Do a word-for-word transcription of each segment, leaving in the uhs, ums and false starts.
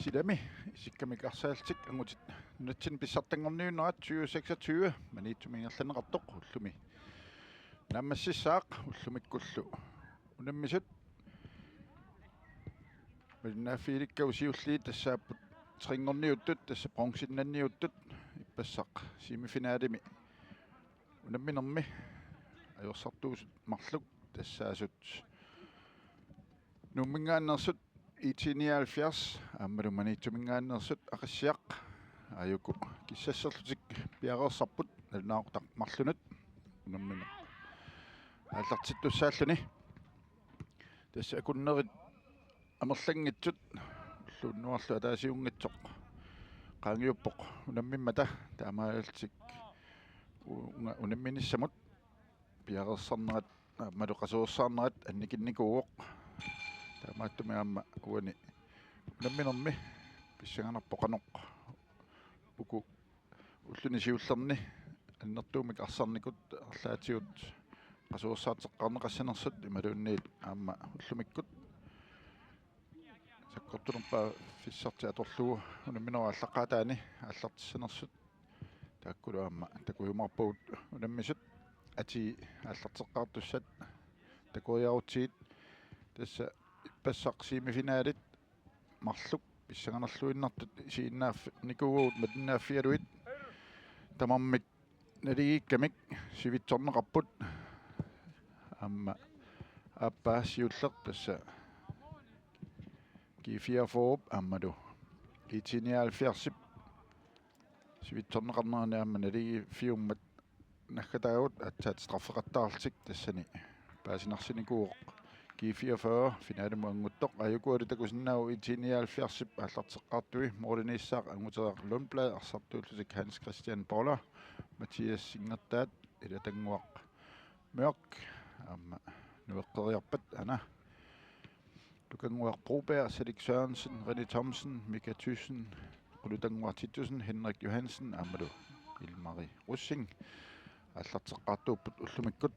Ilami isikkamik arsaallutik angutit nunatsinni pissartanngorniunnerat tyve seksogtyve Maniitsumi ingerlanneqartoq ullumi naammassissaaq ullumikkullu unammisut. Malinnaaffigilikkagut siulliit tassaapput trinngorniuttut, tassa bronzennanniuttut, ippassaq semifinalimi unamminermi ajorsartuusut marluk tassaasut Nuumminngaanneersut I T nioghalvfjerds aammalu Maniitsuminngaanneersut Aqissiaq aajuku kissasserlutik piareersarput nalunaaqutaq marlunut unammineq aallartittussaalluni. Tassa akunnerit amerlanngitsut ulloq unnuarlu ataasiunngitsoq qaangiuppoq unammimmata, taamaalillutik uunga unamminissamut piareersarnerat aammalu qasuersaarnerat annikinnikuuvoq. Taamaattumik aamma uani unamminermi pissanganarpoq qanoq uku ulluni siullerni annertuumik arsarnikut arlaatigut qasuersaarteqqaarneqassanersut imaluunniit aamma ullumikkut sakkortunerpaaffissartik atorlugu unamminerup aallaqqaataani aallartissanersut. Taakkulu aamma takujumaarpagut unammisut atii aallarteqqaartussat takoriarutsigit. Tassa ippassaq semifinalit marluk pissanganarluinnartut isiginnaarnikuuagut malinnaaffigalugit tamarmik naligiikkamik sivitsorneqarput. Aamma aappaa siulleq tassa G fireogfyrre aammalu I T nioghalvfjerdsip sivitsorneqarnerani aamma naligiiffiummat naggataagut aatsaat straffeqattaarlutik tassani paasinarsinikuuvoq G fireogfyrre finalimut annguttoq. Aajukualu takusinnaavoq I T nioghalvfjerdsip aallarteqqaartui måliniissaaq Anguteriaq Lundblad arsartuullutik Hans Christian Boller, Mathias Singertaat, Ilatannguaq Mørk aamma nueqqeriarpat ana Lukannguaq Broberg, Salik Sørensen, René Thomsen, Mika Thyssen, Qulutannguaq Titussen, Henrik Johansen aammalu Ilmari Rosing aallarteqqaartuupput ullumikkut.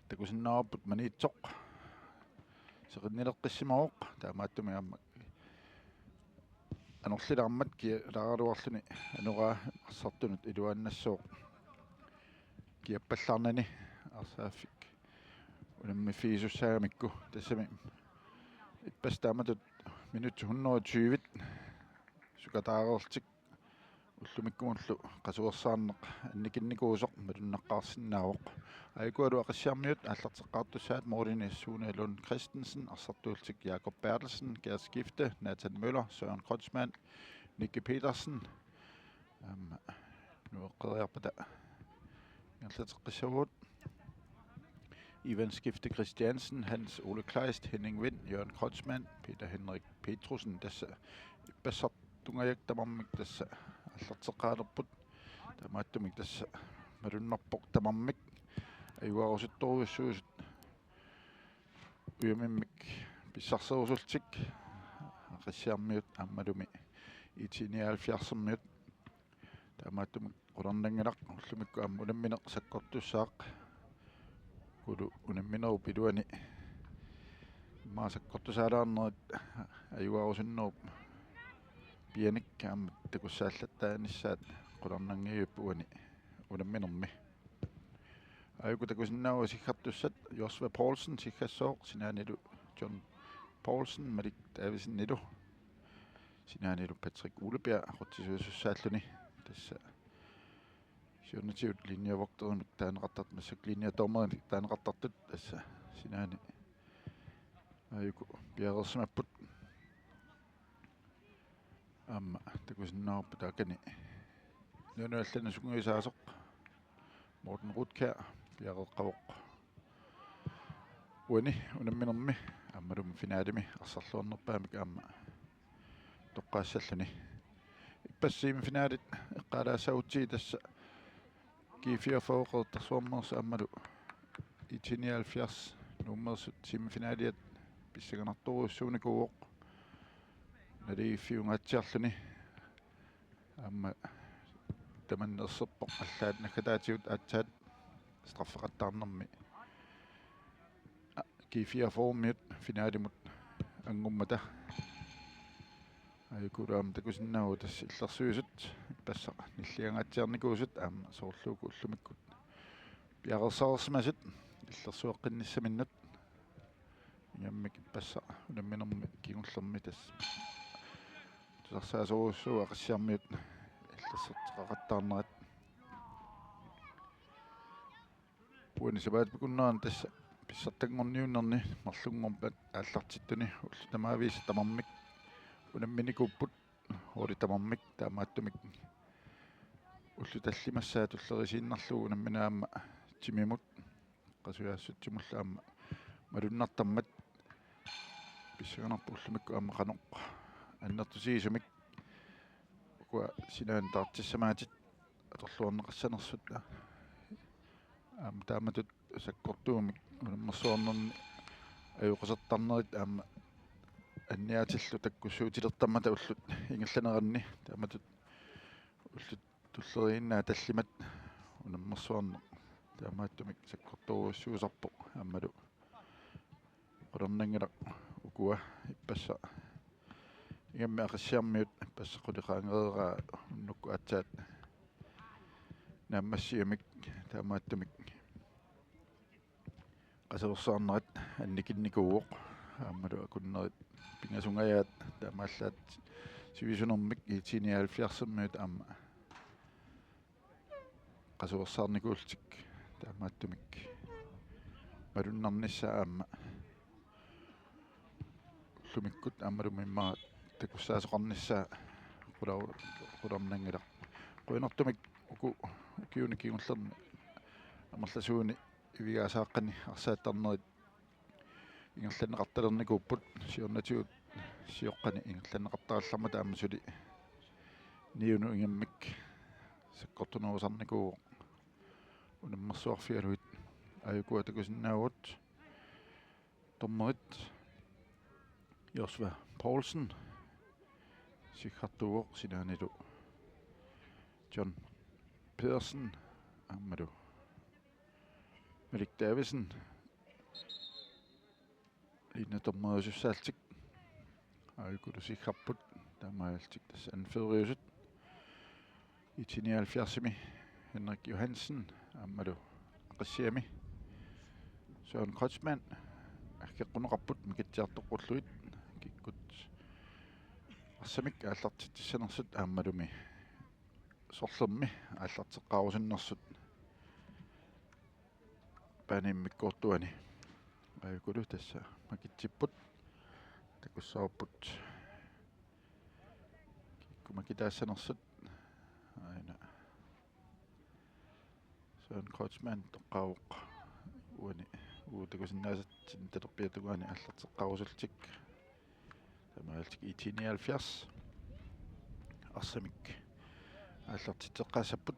Takusinnaavarput Maniitsoq seqinnileqqissimavoq, taamaattumik aamma anorlilaarmat kialaaraluarluni anoraa arsartunut iluaannassooq kiappallaarnani arsaaffik unammiffigisussaamikku. Tassami ippassaq taamatut minutsit hundrede og tyve sukataareerlutik ullumikkumullu qasuersaarneq annikinnikuusoq malunnaqqaarsinnaavoq. Aajukualu Aqissiarmiut aallarteqqaartussaat målini Sune Lund Christensen, arsartuullutik Jakob Berthelsen, Gert Skifte, Nathan Møller, Søren Kreutzmann, Nicky Petersen aamma nueqqeriarpata ingerlateqqissavagut. Ivan Skifte Christiansen, Hans Ole Kleist, Henning Wind, Jørgen Kreutzmann, Peter Henrik Petrussen, tassa ippassartungajak tamarmik tassa aallarteqqaalerput. Taamaattumik tassa malunnarpoq tamarmik ajugaarusuttorujussuusut ujammik pissarserusullutik Aqissiarmiut aammalumi I T nioghalvfjerdsermiut. Taamaattumik qularnanngilaq, ullumikkut aamma unammineq sakkortussaaq. Uku unamminerup iluani immaqa sakkortusaalaarnerit ajugaarusunnerup pianik aamma takussaallattaanissaat qularnanngilaq uani unamminermi. Aajuku takusinnaavagut siggartussat: Josva Poulsen siggassooq, sinaanilu John Poulsen, Malik Davidsenilu, sinaanilu Patrick Ulebjerg aqutsisuusussaalluni. Tassa siornatigut linjevogterimik taaneqartartut, massakkut linjedommerinit taaneqartartut, tassa sinaani aajuku piareersimapput. Aamma takusinnaavarput taakani nunat allanut sungiusaasoq Morten Rutkjær piareeqqavoq uani unamminermi aammalumi finalimi arsarluarnerpaamik aamma toqqaassalluni. Ippassaq semifinalit eqqaalaassagutsigit tassa G fireogfyrre Qeqertarsuarmeersup aammalu I T nioghalvfjerds Nuummeersut semifinaliat pissanganartorujussuunikuuvoq naligiiffiungaatsiarluni. Aamma tamanna erserpoq allaat naggataatigut aatsaat straffeqattaarnermi G fireogfyrremiut finalimut anngummata. Aajukulu aamma takusinnaavugut tassa illersuisut ippassaq nilliangaatsiarnikuusut aamma soorlu uku ullumikkut piareersarsimasut illersueqqinnissaminnut. Ingammik ippassaq unamminermi kingullermi tassa tusarsaasorujussuuvoq Aqissiarmiut illersorteqaqattaarnerat. Uani sapaatip akunnerani tassa pissartanngorniunnerni marlunngorpat aallartittuni ullut tamaviisa tamarmik unamminikuupput, holdit tamarmik, taamaattumik ullut tallimassaat tulleriinnarlugu unammineq aamma timimut qasujaassutsimilu aamma malunnartarmat pissanganarpoq ullumikkut aamma qanoq annertutigisumik ukua sinaani taartissamaatit atorluarneqassanersut. Aamma taamatut sakkortuumik unammersuarnerni ajoqersortarnerit aamma anniaatillu takkussuutilertarmata ullut ingerlaneranni, taamatut ullut tulleriinnaat tallimat unammersuarneq taamaattumik sakkortoorujussuusarpoq aammalu qularnanngilaq ukua ippassaq ingammik Aqissiarmiut ippassaq qulit qaangereeraa unnukkut aatsaat naammassigamik, taamaattumik qasuersaarnerat annikinnikuuvoq aammalu akunnerit pingasungajaat taamaallaat sivisunermik IT-nioghalvfjerdsermiut aamma qasuersaarnikuullutik, taamaattumik malunnarnissaa aamma ullumikkut aammalumi immaqa takussaasoqarnissaa qular-, qularnanngilaq. Qujanartumik uku ukiuni kingullerni amerlasuuni ivigaasaaqqani arsaattarnerit ingerlanneqartalernikuupput, siornatigut sioqqani ingerlanneqartarallarmat aamma suli niunut ingammik sakkortunerusarnikuuvoq unammersuarfigalugit. Aajukua takusinnaavugut dommerit Josva Poulsen, sikkartuuvoq, sinaanilu John Pedersen aammalu Malik Davidsen. Ina dommeriusussaallutik aajukulu sikkarput, taamaallutik tassa anføreriusut IT-nioghalvfjerdsimi Henrik Johansen aammalu Aqissiami Søren Kreutzmann. Aggeqquneqarput mikitsiartoqqullugit kikkut arsamik aallartitsissanersut aammalumi sorlermi aallarteqqaarusunnersut baanip immikkoortuani. Aajukulu tassa makitsipput, takussavarput kikkut makitaassanersut. Aajuna Søren Kreutzmann toqqaavoq uani uagut takusinnaasatsinni talerpiata tungaani aallarteqqaarusullutik. Taamaallutik IT-nioghalvfjerds arsamik aallartitseqqaassapput.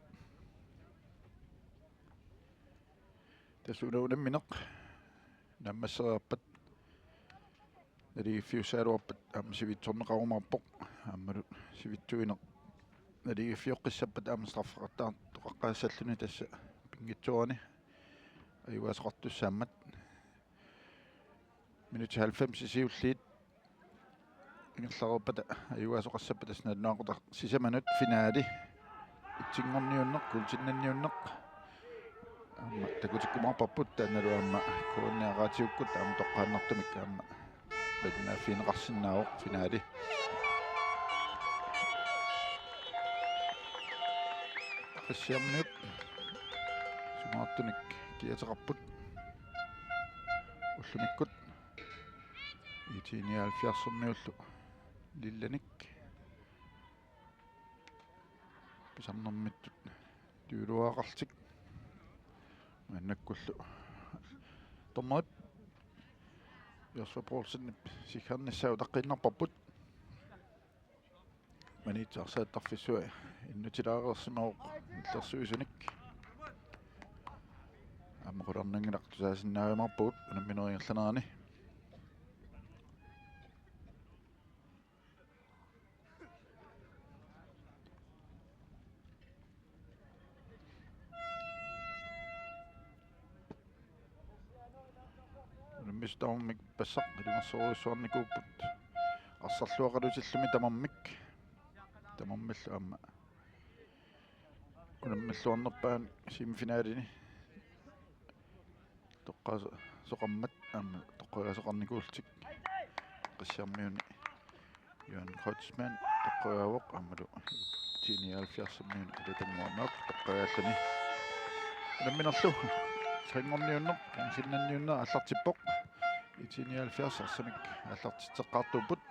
Tassa una unammineq naammassereerpat naligiiffiussagaluarpat aamma sivitsorneqarumaarpoq, aammalu sivitsuineq naligiiffioqqissappat aamma straffeqartoqaqqaassalluni tassa pinngitsoorani ajugaasaqartussaammat. Minutsit halvfems siulliit ingerlareerpata ajugaasoqassappata tassa nalunaaqutaq sisamanut finaali. Itsinngorniunneq, kuultinnanniunneq aamma takutikkumaarparput, taannalu aamma K N R-raatiukkut aamma toqqaannartumik aamma nalunaaffigineqarsinnaavoq finaali. Aqissiarmiut sungaartunik kiateqarput ullumikkut IT-nioghalvfjerdsermiullu Lillanik pisarnermittut tuiluaqartik. Maannakkullu dommerip Josva Poulsenip sikkarnissaa utaqqiinnarparput. Maniitsoq arsaattarfissuaq innutilaareersimavoq illersuisunik. Aamma qularnanngilaq, tusaasinnaajumaarpagut unammineq ingerlanerani. Unammisut tamarmik ippassaq ilimersorujussuarnikuupput. arsarluaqalutillumi tamarmik. Tamarmillu aamma unammilluarnerpaat semifinalini toqqaasoqarmat aamma toqqagaasoqarnikuullutik. Aqissiarmiuni Johan Kreutzmann toqqagaavoq aammalu IT-nioghalvfjerdsimiut Aletanguarneq toqqagaalluni. Unamminerlu saanngorniunneq, sinnanniunneq aallartippoq. IT-nioghalvfjerds arsamik aallartitseqqaartuupput.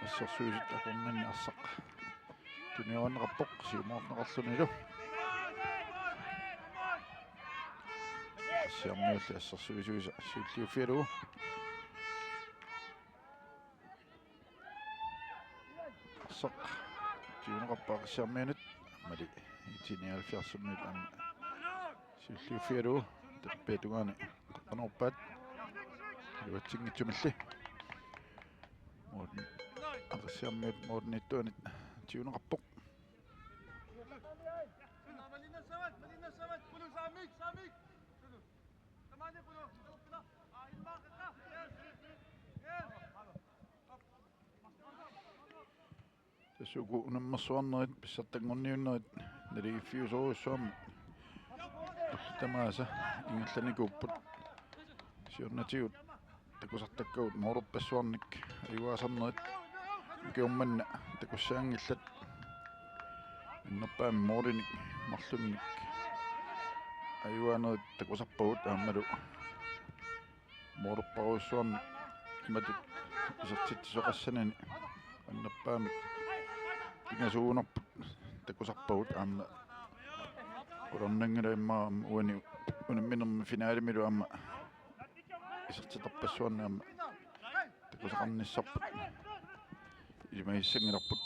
Assersuisut akornanni arsaq tuniorneqarpoq siumoorneqarlunilu. Aqissiarmiulli assersuisuisa siulliuffigalugu. Arsaq tuniorneqarpoq Aqissiarmiunit. Aammalu IT-nioghalvfjerdsimiut aamma siulliuffigalugu. Talerpiata tungaani qeqqanoorpaat. Iluatsinngitsumilli. Målmand. Aqissiarmiut målmandiunnit tuniorneqarpoq. Tassa uku unammersuarnerit pissartanngorniunnerit naligiiffiusorujussuarmik ullut tamaasa ingerlanikuupput. Siornatigut takusartakkagut målerpassuarnik ajugaasarnerit ukiormanna takussaanngillat. Annerpaamik målinik marlunnik ajugaanerit takusarpagut aammalu målerparujussuarnik imatut isertitsisoqassanani annerpaamik pingasuugunarput takusarpagut aamma. Qularnanngilaq immaqa aamma uani unamminermi finalemilu aamma isertittarpassuarnik aamma takusaqarnissarput ilimagissanngilarput.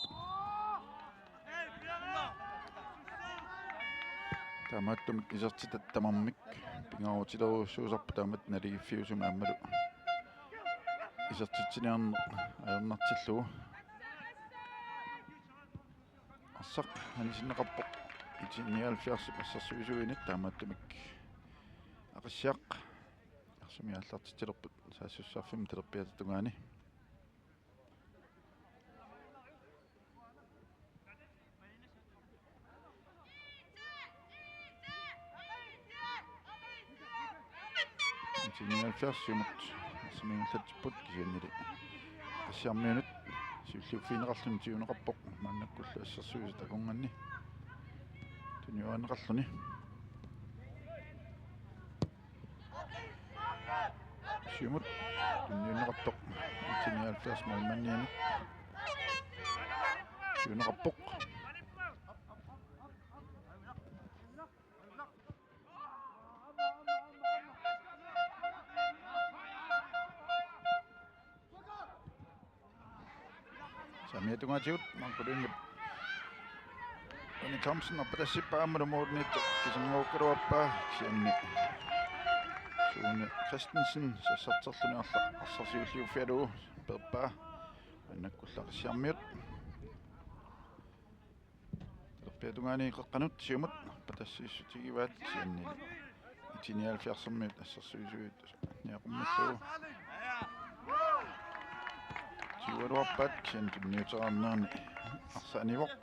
Taamaattumik isertitat tamarmik pingaarutilerujussuusarput taamatut naligiiffiusumik aammalu isertitsiniarneq ajornartillugu. Arsaq anisinneqarpoq IT-nioghalvfjerdsip assersuisuinit, taamaattumik Aqissiaq arsamik aallartitsilerput saassussaaffimmi talerpiata tungaani. IT-nioghalvfjerds siumut arsamik ingerlatsipput, kisiannili Aqissiarmiunit siulliuffigineqarluni tuniorneqarpoq maannakkullu assersuisut akornanni tuniorneqarluni. Siumut tunniunneqartoq IT-nioghalvfjerds målmandiani. Tuniorneqarpoq. Saamiata tungaatigut Marco Lyngep Tony Thomsen arpatassippaa aammalu målmandiup kisinngukkaluarpaa, kisianni Sune Christensen sassarterluni arla-, arsaq siulliuffigalugu peerpaa maannakkullu Aqissiarmiut. Talerpiata tungaani qeqqanut siumut arpatassiissutigivaat, kisianni IT-nioghalvfjerdsermiut assersuisuit niaqqummillugu. Siualuarpaat kisianni tunniuteqarnerani arsaq anivoq.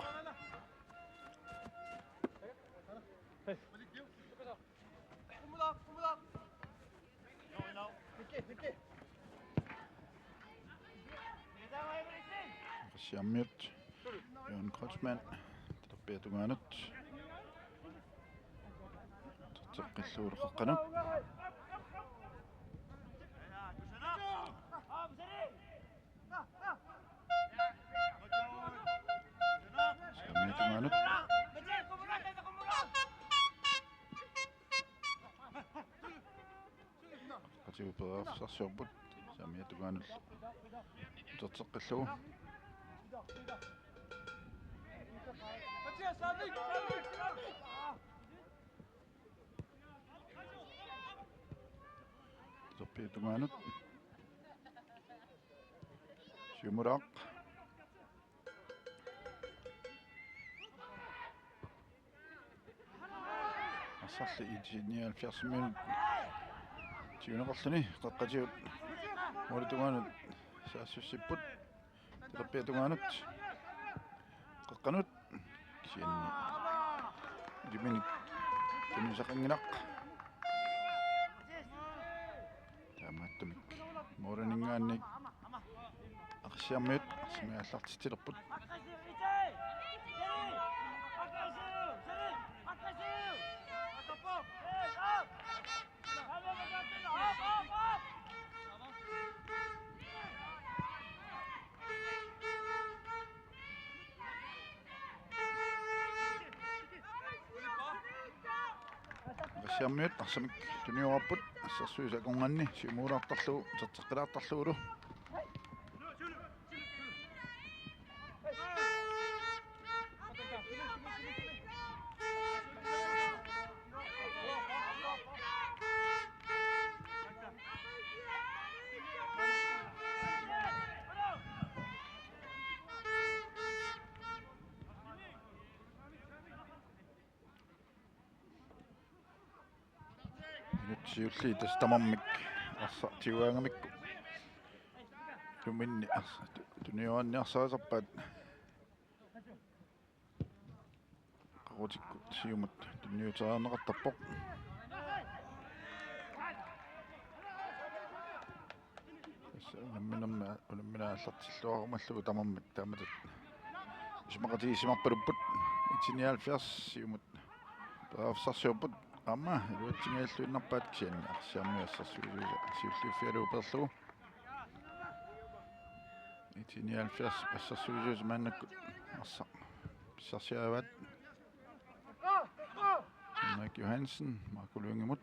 Aqissiarmiut Johan Kreutzmann talerpiata tungaanut uterteqqillugu qeqqanut. Saamiata tungaanut. Qatigut periarfissarsiorput, saamiata tungaanut uterteqqillugu. Talerpiata tungaanut. Siumulaaq. Arsarli IT-nioghalvfjerdsermiunit tuniorneqarluni qeqqatigut Målip tungaanut saassussipput. Talerpiata tungaanut. Qeqqanut. Kisianni iliminik tunisaqanngilaq. Taamaattumik måliminngaanniit Aqissiarmiut arsamik aallartitsilerput. Aqissiarmiut arsamik tuniorput, assersuisut akornanni siumuulaartarlugu, uterteqqilaartarlugulu. Minutsit siulliit tassa tamarmik arsaq tiguaangamikku. Tuminni arsaq tu-, tuniuaanni arsarisarpaat. Qaqutikkut siumut tunniuteriarneqartarpoq. Tassa unamminermi, unammineq aallartilluarumallugu tamarmik taamatut isumaqatigiissimarpalupput. I T nioghalvfjerds siumut periarfissarsiorput. Aamma iluatsinngilluinnarpaat kisianni Aqissiarmiut assersuisuisa siulliuffigalugu peerlugu. I T nioghalvfjerds assersuisuisa maannakkut arsaq pissarsiaraat. Henrik Johansen, Marco Lyngemut.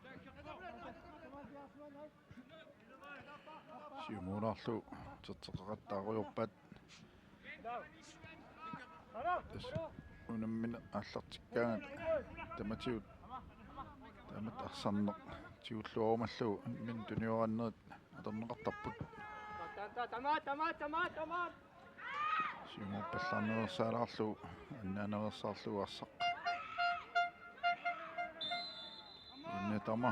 Siumuulaarlugu uterteqqeqattaarujoorpaat. Tassa unammineq aallartikkaangat tamatigut taamatut arsarneq tigulluarumallugu imminut tuniuaannerit atorneqartarput. Tama, tama, tama, tama. Siumuppallaarnerusaalaarlugu, annaanerusaarlugu arsaq. Inne tama.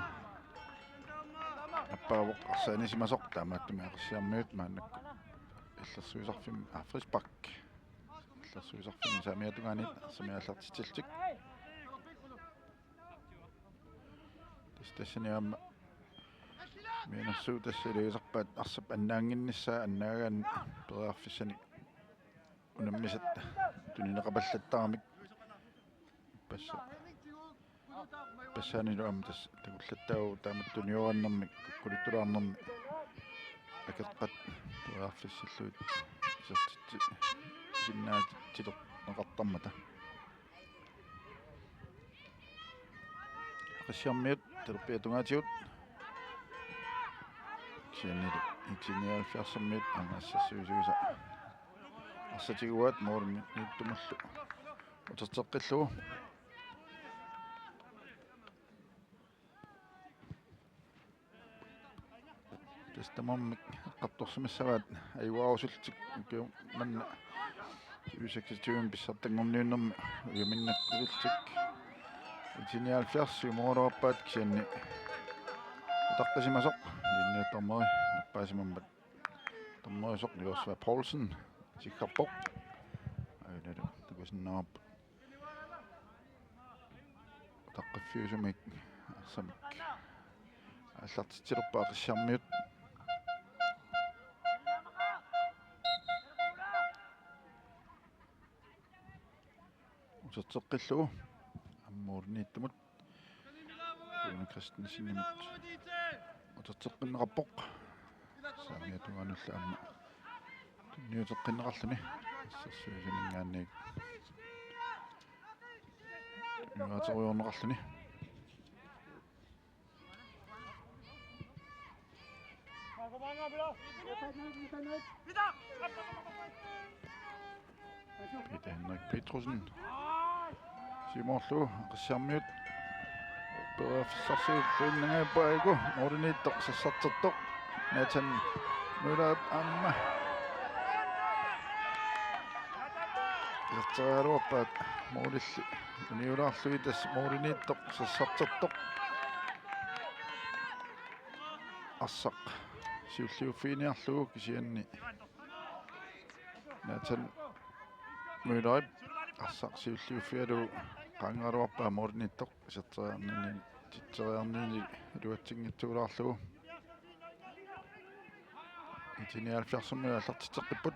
Nappaavoq arsaanisimasoq, taamaattumik Aqissiarmiut maannakkut illersuisarfimmi, aa, frispark. Illersuisarfimmi saamiata tungaanut arsamik aallartitsillutik. Tassa tassani aamma mianersuut tassa ilagisarpaat arsap annaannginnissaa, annaagaanni periarfissanik unammisat tunineqapallattaramik. Passa-, passaanilu aamma tassa takullattaavoq taamatut tuniuaannarnermik, kukkulittulaarnermik akeqqat periarfissillugit isertitsi-, isertitsisinnaatsilerneqartarmata. Aqissiarmiut talerpiata tungaatigut. Kisiannili I T nioghalvfjerdsermiut aamma assersuisuisa arsaq tiguaat målimiittumullu uterteqqillugu. Tassa tamarmik eqqartorsimissavaat ajugaarusutut, ukiut manna tyve seksogtyve pissartanngorniunnermi ujaminnakkutut. I T nioghalvfjerds siumooraluarpaat kisianni utaqqisimasoq, linjedommeri nappaasimammat. Dommeriusoq Josva Poulsen isikkoqarpoq. Ajunalu takusinnaavarput. Utaqqiffiusumik arsamik aallartitsilerput Aqissiarmiut. Uterteqqillugu aamma målimiittumut Rune Christensenimut uterteqqinneqarpoq. Saamiata tungaanullu aamma tunniuteqqinneqarluni. Assersuisuninngaanniit tunniuterujoorneqarluni. Peter Henrik Petrussen. Siumoorlugu Aqissiarmiut periarfissarsiorluinnangajappaagu, målimiittoq sassartertoq Nathan Møller aamma iserteriaraluarpaat målilli uniulaarlugit, tassa målimiittoq sassartertoq arsaq siulliuffiginiarlugu, kisianni Nathan Møllerip arsaq siulliuffigalugu qaangeruarpaa målimiittoq, iserteriarnini, iserteriarnini iluatsinngitsoorlaarlugu. I T nioghalvfjerdsimut aallartitseqqipput.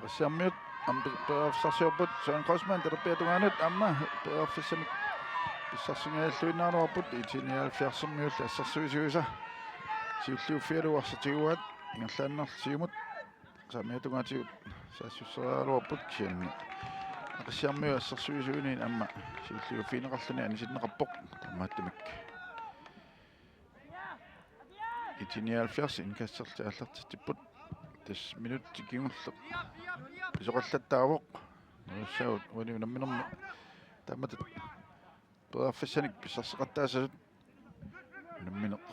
Aqqaluliormiut aamma periarfissarsiorput, Søren Kreutzmann talerpiata tungaanut aamma periarfissamik pissarsingaalluinnaruarput. I T nioghalvfjerdsimut assersuisuisa siulliuffigalugu arsaq tiguaat, ingerlaannarlugu siumut saamiata tungaatigut saassusseriaraluarput, kisianni Aqissiarmiut assersuisuinit aamma siulliuffigineqarluni anisinneqarpoq. Taamaattumik I T nioghalvfjerds indkasterlutik aallartitsipput. Tassa minutsit kingulleq pisoqallattaavoq. Nuussagut uani unamminermi taamatut periarfissanik pissarseqattaassasut. Unammineq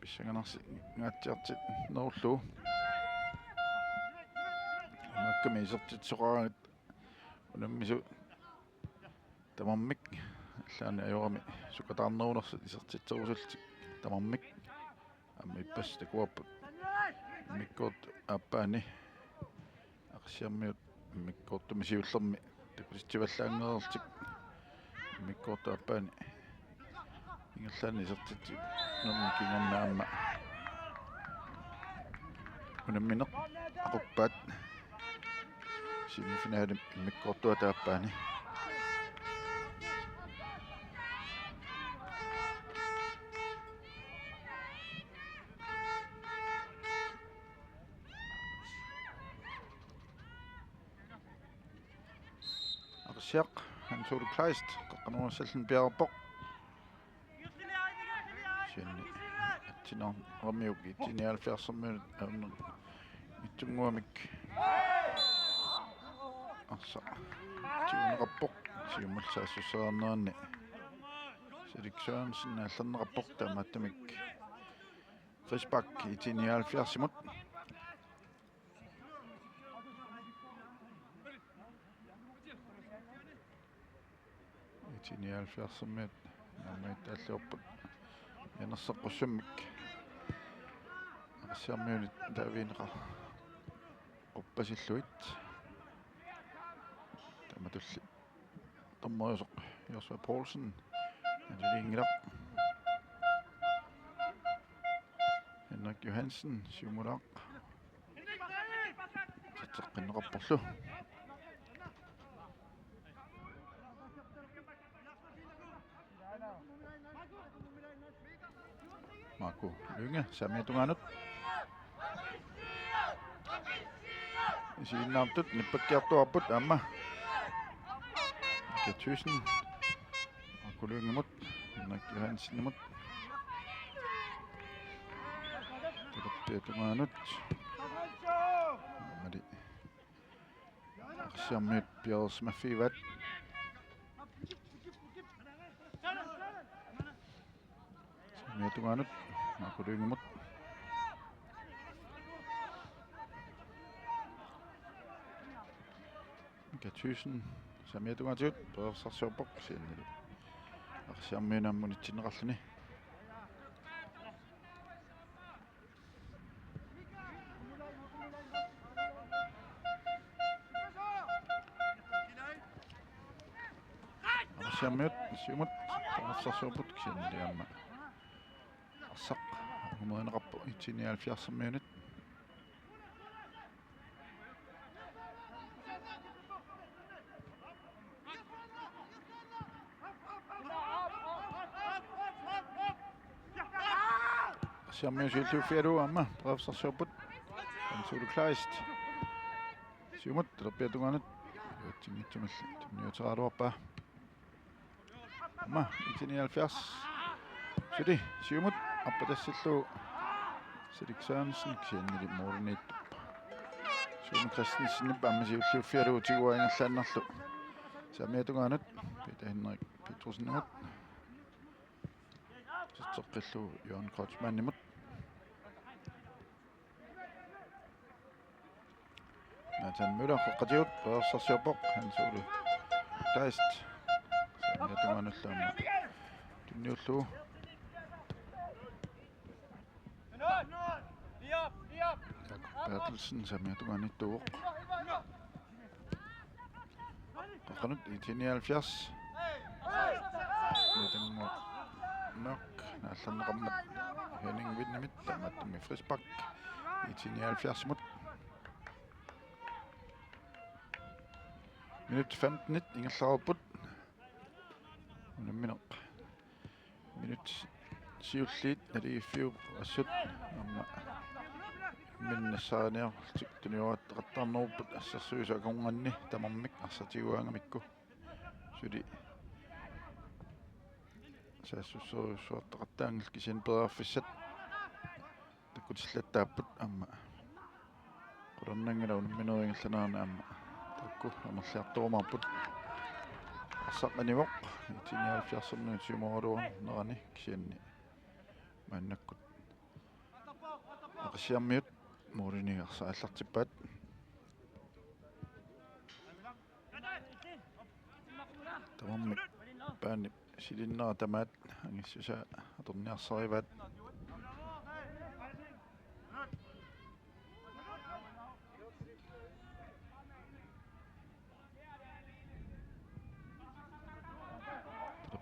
pissanganarsinngaatsiartinnerullugu. Imaakkami isertitsisoqaraangat unammisut tamarmik, allaani ajorami sukataarnerunersut isertitserusullutik tamarmik. Aamma ippassaq takuarput immikkoortup aappaani Aqissiarmiut immikkoortumi siullermi takutitsivallaanngereerlutik immikkoortup aappaani ingerlaannaq isertitsinermi kingorna aamma unammineq aquppaat. Semifinalimi immikkoortuata aappaani. Aqissiaq, Hans Ole Kleist, qaqqanuassallin piaarpoq. Kisianni atsinaramiuk I T nioghalvfjerdsimiut avunneq itsunnguamik arsaq tiguneqarpoq. Siumut saassusseriarneranni Salik Sørensen aallarneqarpoq, taamaattumik frispark I T nioghalvfjerdsimut. I T nioghalvfjerdsimiut naammagittaalliorput mianersoqqussummik. Aqissiarmiunit taavigineqarpasillugit. Tamatulli dommeriusoq Joshua Poulsen. Nalilinngilaq. Henrik Johansen, siumulaaq. Iserteqqinneqarporlu. Marco Lynge, saamiata tungaanut. Isiginnaartut nippakkiartuaarput aamma. Mika Thyssen. Marco Lyngemut. Henrik Johansenimut. Talerpiata tungaanut. Aamali Aqissiarmiut piareersimaffigivaat. Saamiata tungaanut Marco Lyngemut. Mika Thyssen saamiata tungaatigut periarfissarsiorpoq, kisiannili Aqissiarmiunit aamma unitsinneqarluni. Aqissiarmiut siumut periarfissarsiorput, kisiannili aamma arsaq angumerineqarpoq I T nioghalvfjerdsimiunit. Aqissiarmiut siulliuffigalugu aamma periarfissarsiorput. Hans Ole Kleist. Siumut talerpiata tungaanut. Iluatsinngitsumilli tunniuteriaraluarpaa. Aamma I T nioghalvfjerds. Suli siumut arpatassillugu Salik Sørensen, kisiannili målimiittup Sune Christensenip aamma siulliuffigalugu tiguaa ingerlaannarlugu. Saamiata tungaanut Peter Henrik Petrussenimut. Iserteqqillugu Johan Kreutzmannimut. Christian Møller, qeqqatigut, periarfissarsiorpoq, Hans Ole Kleist. Saamiata tungaanullu aamma tunniullugu. Jakob Berthelsen, saamiata tungaanut ittuuvoq. Qeqqanut, I T nioghalvfjerds. Peter Mørk, naallerneqarmat Henning Vindemit, taamaattumik frispark. I T nioghalvfjerdsimut. Minut femtenit ingerlareerput. Unammineq. Minut siulliit naligiiffiup assut aamma minnersaaniarlutik tuniuattaqattaarnerupput assersuisut akornanni tamarmik arsaq tiguaangamikku. Suli saassusserujussuartaqattaanngillat kisianni periarfissat takkutillattaapput aamma. Qularnanngilaq unamminerup ingerlanerani aamma taakku amerliartorumaarput. Arsaq anivoq, I T nioghalvfjerdsermiut siumooraluarnerani kisianni maannakkut Aqissiarmiut målinik arsaq aallartippaat. Tamarmik paanip silinnera tamaat angissusaa atorniarsarivaat.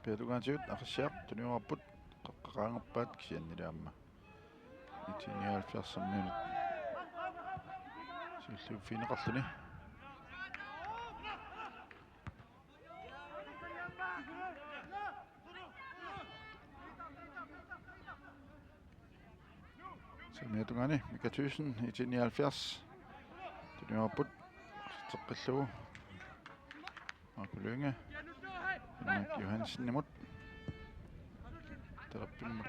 Talerpiata tungaatigut Aqissiaq tuniuarput, qeqqata qaangerpaat kisiannili aamma I T nioghalvfjerdsermiunut siulliuffigineqarluni. Saamiata tungaani Mika Thyssen, I T nioghalvfjerds. Tuniuarput. Teqqillugu Marco Lynge. Henrik Johansenimut. Talerpimmut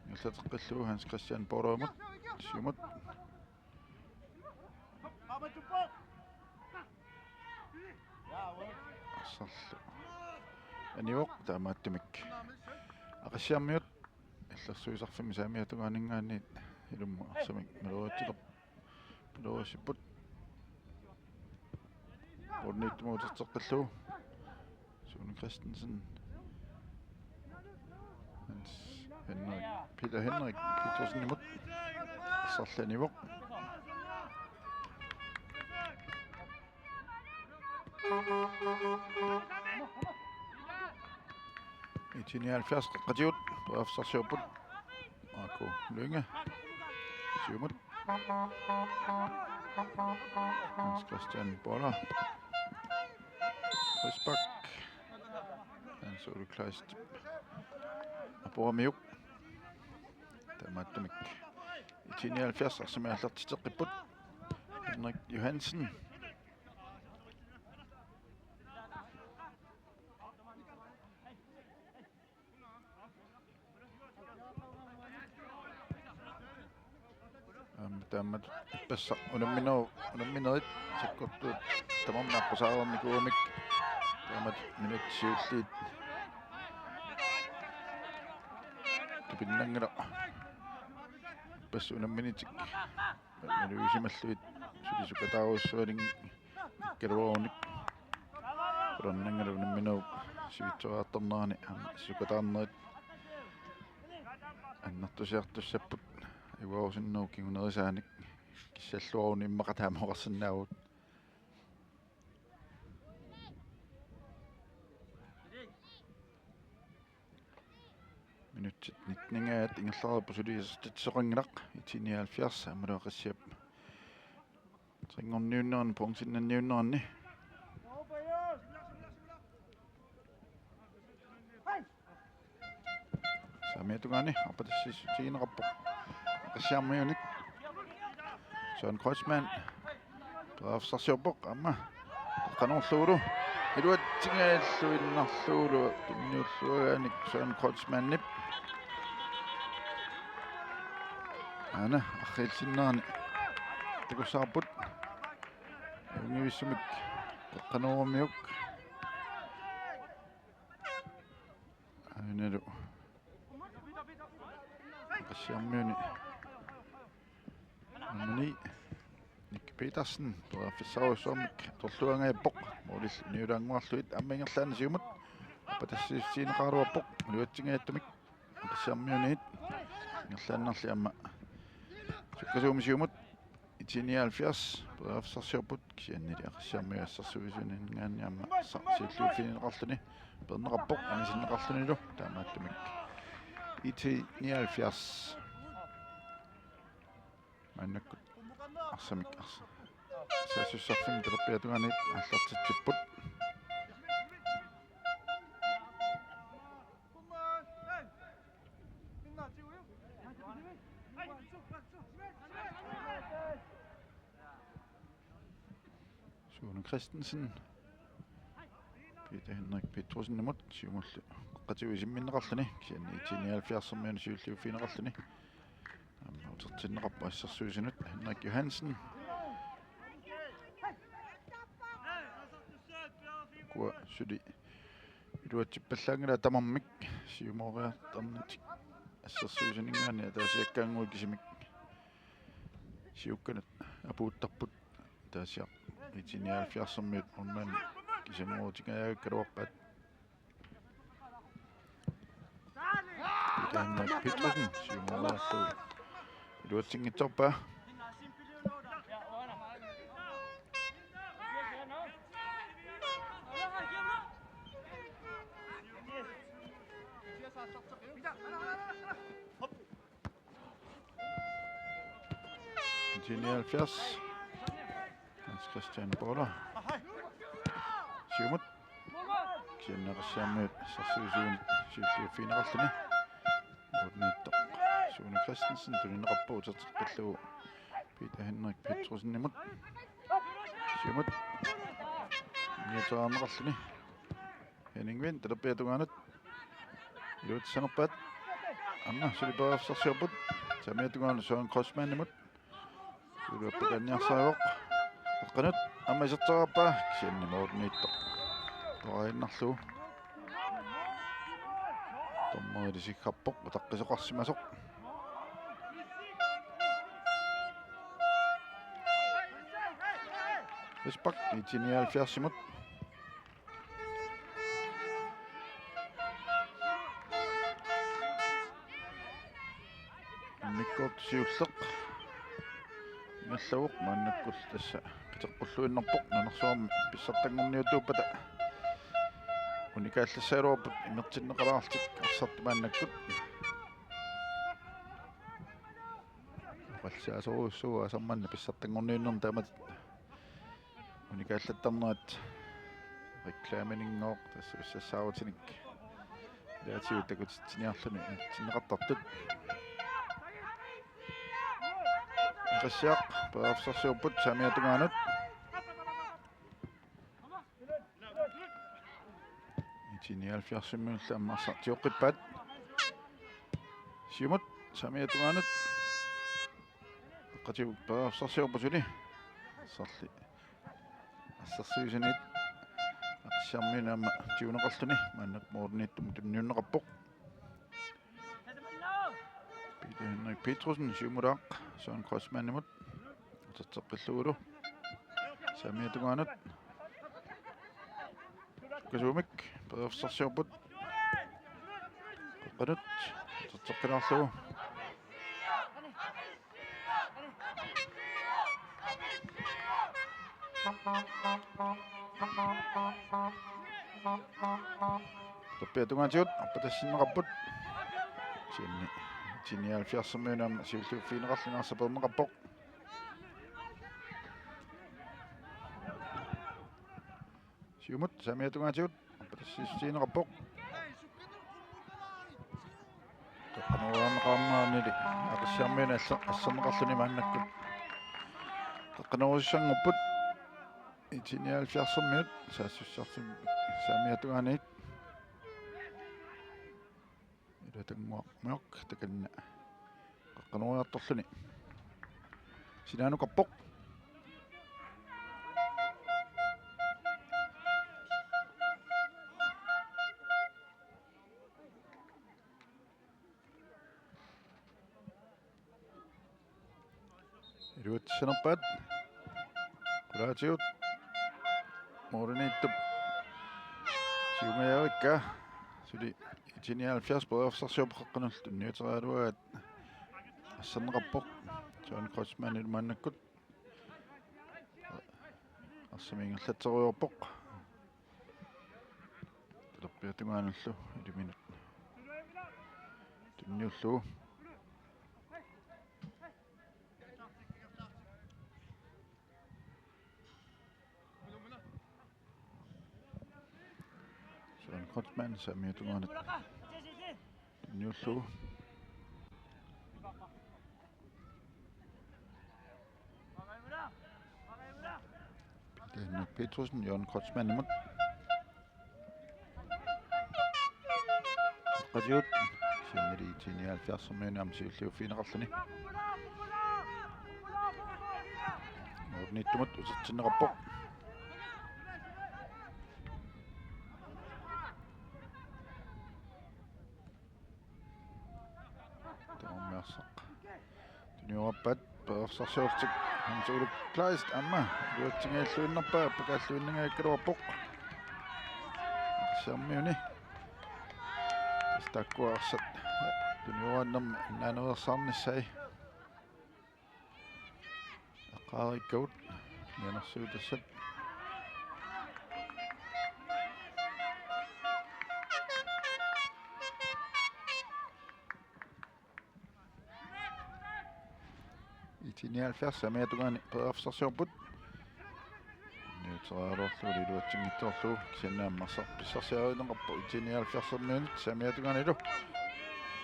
ingerlateqqillugu Hans Christian Borgimut. Siumut. Arsarlu anivoq, taamaattumik Aqissiarmiut illersuisarfimmi saamiata tungaaninngaanniit ilummut arsamik maloriutsilerput. Maloriutsipput. Bolden ittumut uterteqqillugu Sune Christensen. Hans Henrik, Peter Henrik Petersenimut. Arsarlu anivoq. I T nioghalvfjerds qeqqatigut periarfissarsiorput. Marco Lynge. Siumut. Hans Christian Borg. Frispark. Hans Ole Kleist. Aporamiuk. Taamaattumik I T nioghalvfjerds arsamik aallartitseqqipput. Henrik Johansen. Aamma taamatut ippassaq unammineru-, unamminerit sakkortuut tamarmik aqqusaarnikuugamik taamatut minutsit siulliit tupinnanngilaq. Ippassaq unamminitik malugisimallugit suli sukataarujussuanngikkaluarunik. Qularnanngilaq unamminerup sivitsoriartornerani aamma sukataarnerit annertusiartussapput. Ivarusinnooq kingunerisaanik kissalluaruni immaqa taama oqarsinnaavugut. Minutsit nitteningaat ingerlareerput, suli isertitsisoqanngilaq. I T nioghalvfjerds aammalu Aqissiap trinngorniunnerani, pointinnanniunnerani. Saamiata tungaani arpatassiissutigineqarpoq Aqissiarmiunik. Søren Kreutzmann. Periarfissarsiorpoq aamma. Qanoorlugulu. Iluatsingajalluinnarlugulu tunniulluagaanik Søren Kreutzmannip. Aana arriilsinnerani takussavarput. Ajunngivissumik qanooramiuk. Ainalu Aqissiarmiuni nummer ni, Nick Petersen periarfissarujussuarmik atorluangaarpoq. Målillu niulaannguarlugu aamma ingerlaannaq siumut. Appatassiissutigineqaraluarpoq. Iluatsingajatsumik. Aqissiarmiunit. Ingerlaannarli aamma sukkasuumik siumut. I T nioghalvfjerds periarfissarsiorput, kisiannili Aqissiarmiut assersuisuninngaanniit aamma sa-, siulliuffigineqarluni peerneqarpoq, anisinneqarlunilu, taamaattumik I T nioghalvfjerds. Maannakkut arsamik arsa-, saassussarfimmi talerpiata tungaaniit aallartitsipput. Sune Christensen. Peter Henrik Petrussenimut siumullu qeqqatigut isimminneqarluni, kisianni I T nioghalvfjerdsimiunut siulliuffigineqarluni. Aamma utertinneqarpoq assersuisunut Henrik Johansen. Ukua suli iluatsippallaanngillat tamarmik siumoriartarnatik assersuisuninngaanniit ataasiakkaannguit kisimik siukkanut apuuttarput. Taasiaq I T nioghalvfjerdsimiut unnan kisanuutingajaakkaluarpaat. Peter Henrik Petrussenip siumoriarlugu iluatsinngitsoorpaa. I T nioghalvfjerds. Hans Christian Bøhler. Siumut. Kisianni Aqissiarmiut assersuisuinit siulliuffigineqarluni. Målimiittoq Sune Christensen tunineqarpoq uterteqqillugu Peter Henrik Petrussenimut. Siumut. Niuteriarneqarluni. Henning Vind talerpiata tungaanut. Iluatsinerpaat. Aamma suli periarfissarsiorput. Saamiata tungaanut Søren Kreutzmannimut. Suli appakanniarsarivoq. Eqqanut aamma iserteriarpaa, kisianni målimiittoq toraginnarlugu. Dommerili siggarpoq, utaqqisoqarsimasoq. Frispark I T nioghalvfjerdsimut. Immikkoortoq siulleq ingerlavoq, maannakkut tassa qiteqqulluinnarpoq, nunarsuarmi pissartanngorniuttuuppata unikaallassagaluarput imertinneqalaarlutik arsartut maannakkut. Oqallisaasorujussuuvoq aasaq manna pissartanngorniunnermi taamatut unikaallattarnerat. Reklameninngoq tassa ussassaarutinik ilaatigut takutitsiniarluni imertinneqartartut. Aqissiaq periarfissarsiorput saamiata tungaanut. I T nioghalvfjerdsimiullu aamma arsaq tioqqippaat. Siumut saamiata tungaanut. Qeqqatigut periarfissarsiorput suli. Arsarli assersuisuniit Aqissiarmiunit aamma tiguneqarluni, maannakkut målimiittumut tunniunneqarpoq. Peter Henrik Petrussenip siumulaaq Søren Kreutzmannimut. Uterteqqillugulu saamiata tungaanut. Sukkasuumik periarfissarsiorput. Qeqqanut uterteqqilaarlugu. Talerpiata tungaatigut appatassinneqarput. Kisianni I T nioghalvfjerdsimiunit aamma siulliuffigineqarluni arsaq peerneqarpoq. Siumut saamiata tungaatigut appatassiissutigineqarpoq. Qeqqanooriarneqarneranili Aqissiarmiunit asser-, asserneqarluni maannakkut. Qeqqanoorissanngorput I T nioghalvfjerdsimiut saassussarfik saamiata tungaaniit. Ilatannguaq Mørk takanna qeqqanooriartorluni sinaanukarpoq. Iluatsissinerpaat. Qulaatigut. Mooriniittup siungajavikka. Suli I T nioghalvfjerds periarfissarsiorpoq, qeqqanullu tunniuteriaraluaraat asserneqarpoq. Søren Kreutzmann maannakkut arsaq ingerlatserujoorpoq. Talerpiata tungaanullu iliminut tunniullugu. Søren Kreutzmann saamiata tungaanut tunniullugu. Henrik Petersen, Jørgen Kreutzmannimut. Qeqqatigut, siamili I T nioghalvfjerdsimiunit aamma siulliuffigineqarluni. Mooriniittumut utertinneqarpoq. Tamarmiarsaq. Tunniuppaa periarfissarsiorlutik Hans Ole Kleist aamma iluatsinngilluinnarpaa, appakaalluinnangajakkaluarpoq. Arsarmiuni. Tassa taakkua arsaq tunniuaannarmi annaaneersaarnissai. Eqqaariikkagut mianersuutassat. I T nioghalvfjerds saamiata tungaani periarfissarsiorput. Niuteriaraluarlugu iluatsinngitsoorlugu, kisianni aamma arsaq pissarsiarineqarpoq I T nioghalvfjerdsimiunit saamiata tungaanilu.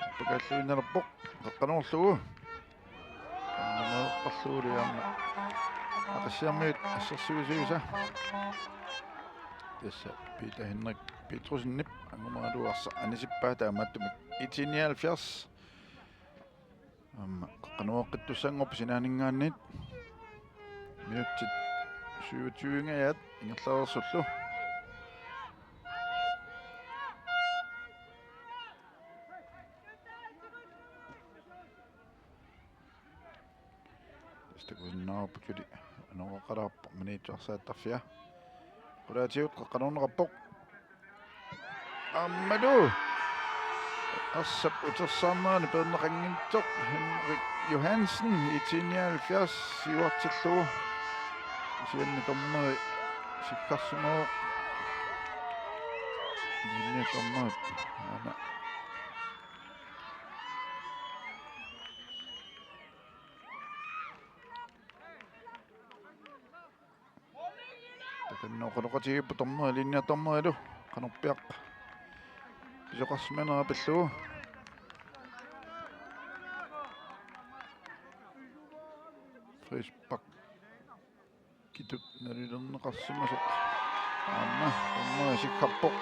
Appakaalluinnalerpoq, qeqqanoorlugu. Qeqqanoorlugu aamma Aqissiarmiut assersuisuisa. Tassa Peter Henrik Petrussenip angumaalu arsaq anisippaa, taamaattumik I T nioghalvfjerds aamma qeqqanooqqittussanngorpoq sinaaninngaanniit. Minutsit syvogtyve-nngajat ingerlareersullu. Tassa takusinnaavarput suli anoroqalaarpoq minutsit arsaattarfia. Qulaatigut qeqqanoorneqarpoq. Aammalu arsap utersaarnerani peerneqanngitsoq Henrik Johansen, I T nioghalvfjerds siuartillugu. Kisianni dommeri sikkarsimavoq. Linje dommeri. Aana. Takanna oqaloqatigiippoq dommeri, linjedommerilu qanorpiaq pisoqarsimanera pillugu. Frisparkitut nalilerneqarsimasoq. Aamma dommeri sikkarpoq.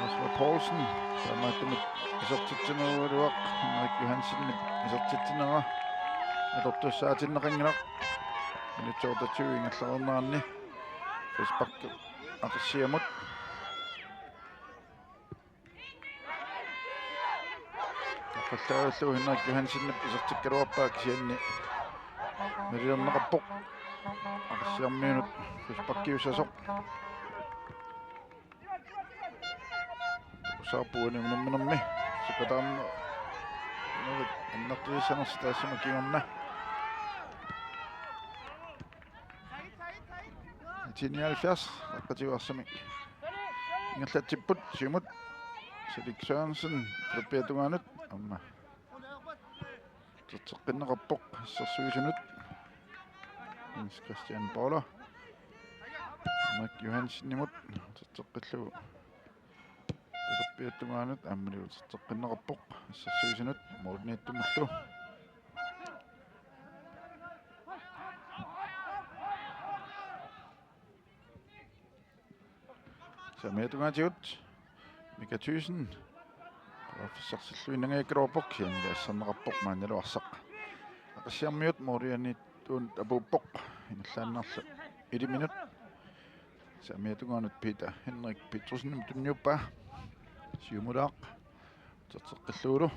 Osvald Poulsen, taamaattumik isertitsinerugaluaq, Henrik Johansenip isertitsinera atortussaatinneqanngilaq. Minutsit otteogtyve ingerlareerneranni. Frispark Aqissiamut. Taqqallaavillugu Henrik Johansenip isertikkaluarpaa, kisianni nalilerneqarpoq. Aqissiarmiunut frisparkiussasoq. Takussavarput uani unamminermi. Sukataarnerit annertusissanersoq taassuma kingorna. I T nioghalvfjerds, Qeqqatigut arsamik ingerlatsipput, siumut. Salik Sørensen, talerpiata tungaanut, aamma uterteqqinneqarpoq assersuisunut. Jens Christian Paula. Henrik Johansenimut uterteqqillugu talerpiata tungaanut, aammali uterteqqinneqarpoq assersuisunut, mooriniittumullu. Saamiata tungaatigut Mika Thyssen periarfissarsilluinnangajakkaluarpoq, kisianni asserneqarpoq maannalu arsaq Aqissiarmiut moorianiittuunut apuuppoq, ingerlaannarlu iliminut. Saamiata tungaanut Peter Henrik Petrussenimut tunniuppaa. Siumulaaq uterteqqillugulu.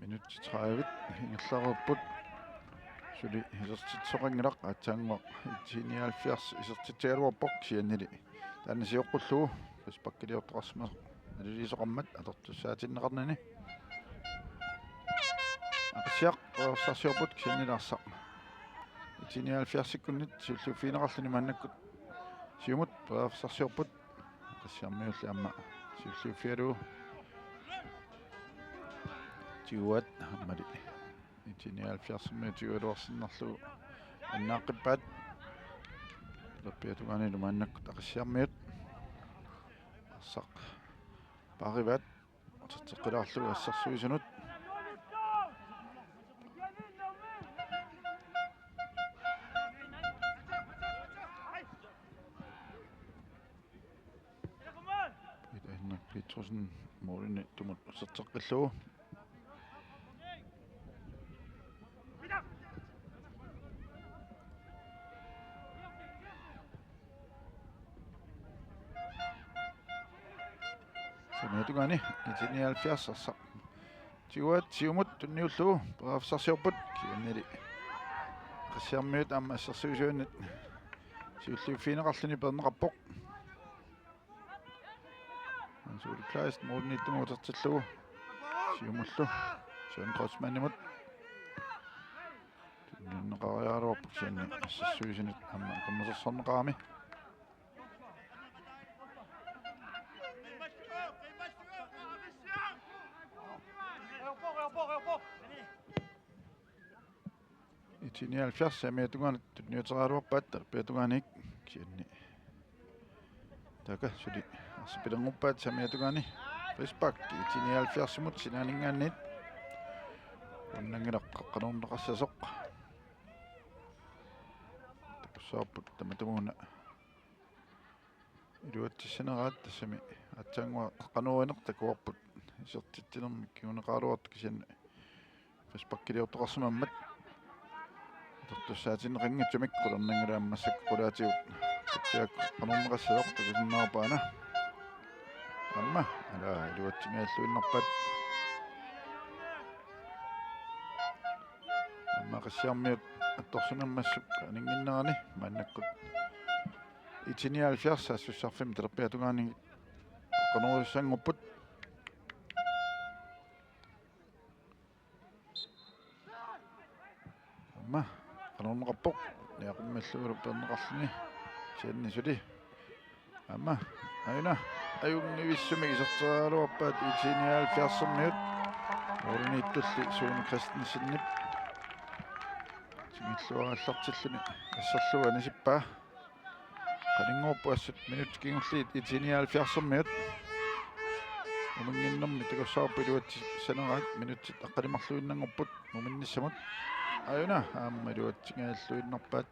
Minutsit tredive ingerlareerput. Suli isertitsisoqanngilaq, aatsaannguaq I T nioghalvfjerds isertitsagaluarpoq, kisiannili taanna sioqqullugu frisparkiliortoqarsimasoq naliliisoqarmat atortussaatinneqarnani. Aqissiaq periarfissarsiorput, kisiannili arsaq I T nioghalvfjerdsikkunnit siulliuffigineqarluni maannakkut. Siumut periarfissarsiorput. Aqissiarmiulli aamma siulliuffigalugu. Tiguaat aammali I T nioghalvfjerdsimmiut tigugaluarsinnarlugu annaaqqippaat. Talerpiata tungaanilu maannakkut Aqissiarmiut. Arsaq paarivaat. Uterteqqilaarlugu assersuisunut. Peter Henrik Petrussen målimiittumut uterteqqillugu. Samiata tungaani I T nioghalvfjerds arsaq. Tiguaat siumut tunniullugu periarfissarsiorput, kisiannili Aqissiarmiut aamma assersuisuinnit siulliuffigineqarluni peerneqarpoq. Hans Ole Kleist målimiittumut utertillugu. Siumullu Søren Kreutzmannimut. Tunniunneqariaraluarpoq, kisianni assersuisunit aamma akornusersorneqarami. I T nioghalvfjerds Samiata tungaanut tunniuteriaraluarpaat, talerpiata tungaaniit, kisianni taakku suli arsaq pilernguppaat Samiata tungaani. Frispark I T nioghalvfjerdsimut sinaaninngaanniit. Unnanngilaq qaqqanuunneqassasoq. Takussavarput tamatumuuna iluatsissanerat, tassami aatsaannguaq qaqqanuunneq takuarput isertitsinermik kinguneqaraluartoq, kisianni frisparkiliortoqarsimammat. Atortussaatinneqanngitsumik qularnanngilaq, aamma massakkut qulaatigut Aqissiaq qaqqanuunneqassasoq takusinnaavarput aana. Aamma, ala, iluatsinngilluinnarpaat. Aamma Aqissiarmiut attorsimammassuk aninnginnerani maannakkut I T nioghalvfjerds saassussarfimmi talerpiata tungaani qaqqanuujussanngorput. Aamma qanorneqarpoq, niaqummillugulu peerneqarluni. Kisianni suli aamma aajuna ajunngivissumik iserteriaraluarpaat I T nioghalvfjerdsimmiut. Målimiittulli Sune Christensenip tingilluarallartilluni asserlugu anisippaa. Qaninngorput assut minutsit kingulliit I T nioghalvfjerdsimmiut. Uminnginnermi takussavarput iluatsissanerat, minutsit aqqaneq-marluinnanngorput muminnissamut. Aajuna aamma iluatsinngilluinnarpaat.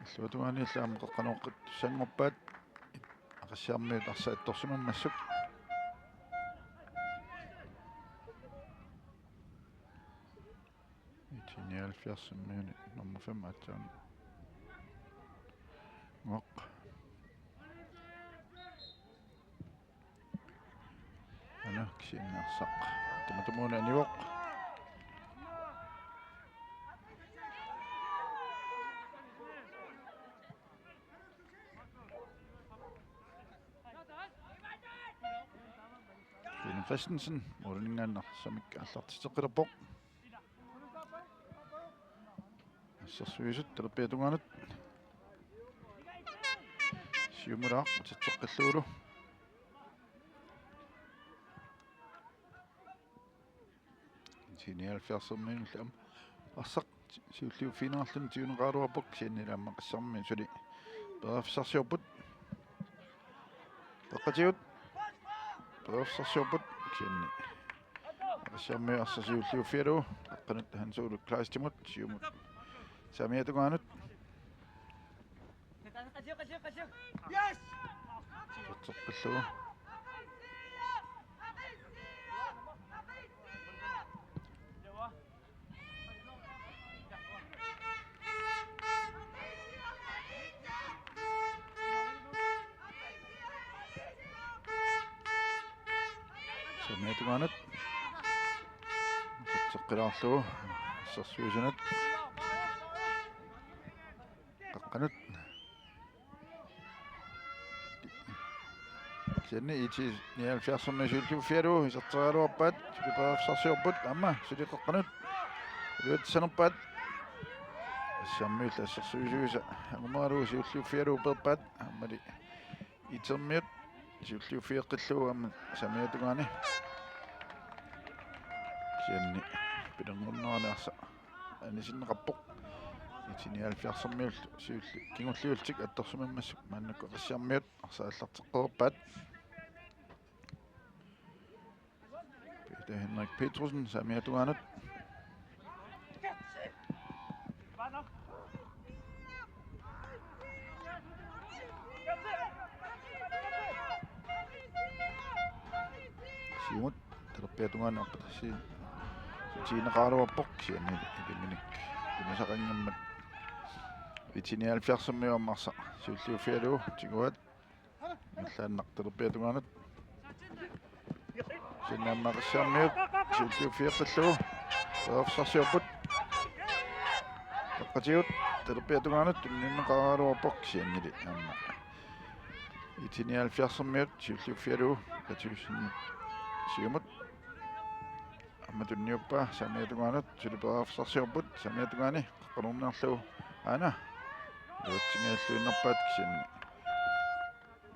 Illuatungaaniillu aamma qaqqanooqqittussanngorpaat. Aqissiarmiut arsaq attorsimammassuk. I T nioghalvfjerdsimmiuni nummer fem aatsaannguaq. Aana, kisianni arsaq tamatumuuna anivoq. Sune Christensen måliminngaanniit arsamik aallartitseqqilerpoq. Assersuisut talerpiata tungaanut. Siumulaaq uterteqqillugulu. I T nioghalvfjerdsimmiunullu aamma arsaq siulliuffigineqarluni tiguneqaraluarpoq, kisianni aamma Aqissiarmiut suli periarfissarsiorput. Qeqqatigut periarfissarsiorput, kisianni Aqissiarmiut arsaq siulliuffigalugu, aqqanut Hans Ole Kleistimut, siumut Samiata tungaanut. Uterteqqillugu. Samiata tungaanut. Seqqilaarlugu assersuisunut. Qaqqanut. Kisianni IT nioghalvfjerdsimi siulliuffigalugu iserteriaraluarpaat, suli periarfissarsiorput, aamma suli Qaqqanut. Iluatsanerpaat. Assiarmiut assersuisuisa angumeralugu siulliuffigalugu peerpaat, aammali IT-miut siulliuffigeqqillugu aamma saamiata tungaani. Kisianni pilerngornerani arsaq anisinneqarpoq. IT nioghalvfjerdsimiullu siulliit kingulliullutik attorsimammassuk maannakkut Aqissiarmiut arsaq aallarteqqippaat. Peter Henrik Petersen saamiata tungaanut. Siumut talerpiata tungaanut arpatsi sutigineqaraluarpoq, kisianni iliminnik tunisaqanngimmat. IT nioghalvfjerdsimiut aamma arsaq siulliuffigalugu tiguaat. Ingerlaannaq talerpiata tungaanut. Kisianni aamma Aqissiarmiut siulliuffigeqqillugu periarfissarsiorput. Taqqatigut talerpiata tungaanut tunniunneqaraluarpoq, kisiannili aamma IT nioghalvfjerdsimiut siulliuffigalugu Katiusinnut siumut. Aamma tunniuppaa saamiata tungaanut, suli periarfissarsiorput saamiata tungaani, qaqqanuunniarlugu aana. Iluatsinngilluinnarpaat, kisianni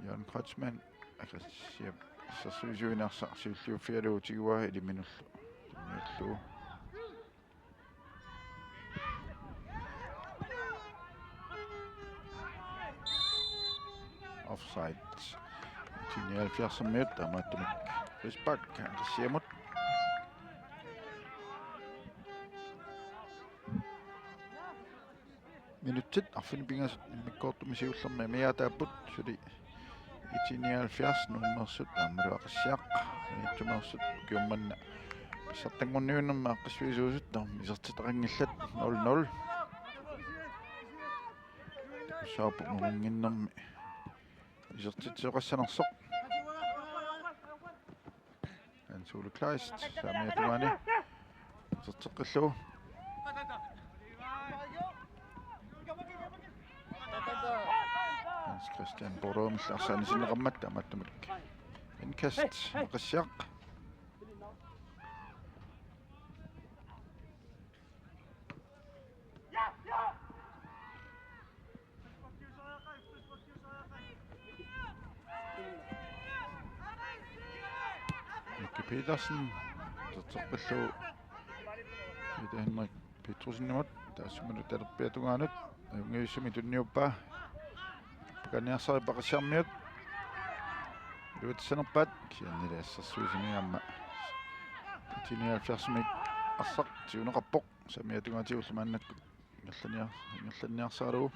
Jørgen Kreutzmann Aqissiap assersuisuinit arsaq siulliuffigalugu tiguaa iliminullu tunniullugu. Offside. IT nioghalvfjerdsimiut taamaattumik frispark Aqissiamut. Minutsit arfineq-pingasut immikkoortumi siullermi amigaataapput, suli IT nioghalvfjerds Nuummeersut aammalu Aqissiaq Maniitsumeersut ukiummanna pissartanngorniunnermi aaqqissuisuusut tamarmik isertitaqanngillat, nul nul. Takussavarput maannginnermi isertitsisoqassanersoq. Hans Ole Kleist saamiata tungaani iserteqqillugu. Hans Christian Borgmillu arsaq anisinneqarmat, taamaattumik indkast Aqissiaq. Miki Petersen iserteqqillugu Peter Henrik Petersenimut, taassumalu talerpiata tungaanut ajunngivissumik tunniuppaa. Pakarniarsarippoq Aqissiarmiut. Iluatsanerpaat, kisiannili assersuisuni aamma IT nioghalvfjerdsimiut arsaq tiguneqarpoq saamiata tungaatigullu maannakkut ingerlanniar-, ingerlanniarsaralugu.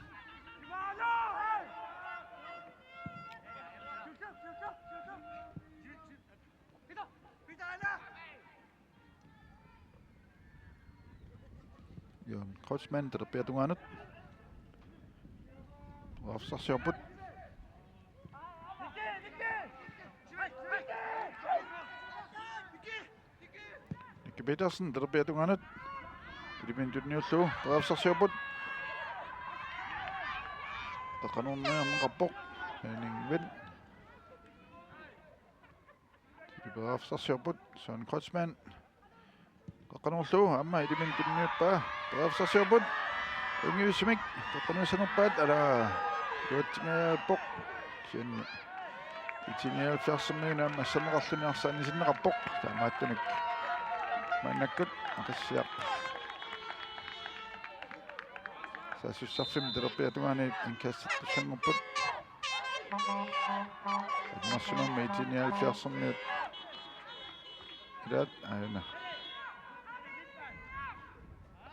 Jørgen Kreutzmann talerpiata tungaanut. Periarfissarsiorput. Nicky Petersen talerpiata tungaanut. Iliminut tunniullugu periarfissarsiorput. Qaqqanuunniarneqarpoq. Henning Wind. Periarfissarsiorput Søren Kreutzmann. Qaqqanuullugu aamma iliminut tunniuppaa. Periarfissarsiorput. Ajunngivissumik qaqqanuissanerpaat, ala, iluatsinngilluinnarpoq. Kisianni IT nioghalvfjerdsimiut aamma asserneqarluni arsaq anisinneqarpoq. Taamaattumik maannakkut Aqissiaq saassussarfimmi talerpiata tungaani indkastit tussanngorput. Annersimammi IT nioghalvfjerdsimiut ilaat aajuna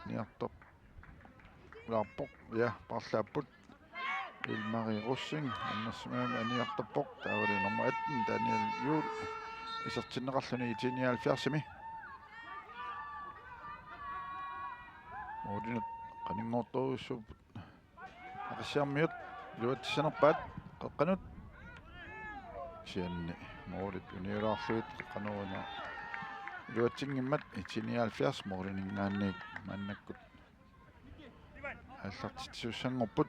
aniartorpoq. Laarpoq, ja, paarlaapput. Ilmari Rosing annersimammi aniartorpoq. Taavalu nummer atten, Daniel Juul, isertinneqarluni IT nioghalvfjerdsimi. Målinut qaninngortorujussuupput Aqissiarmiut. Iluatsissanerpaat Qaqqanut. Kisianni målit uniulaarlugit Qaqqanuuna Iluatsinngimmat I T nioghalvfjerds måliminngaanniit maannakkut aallartitsisuussanngorput.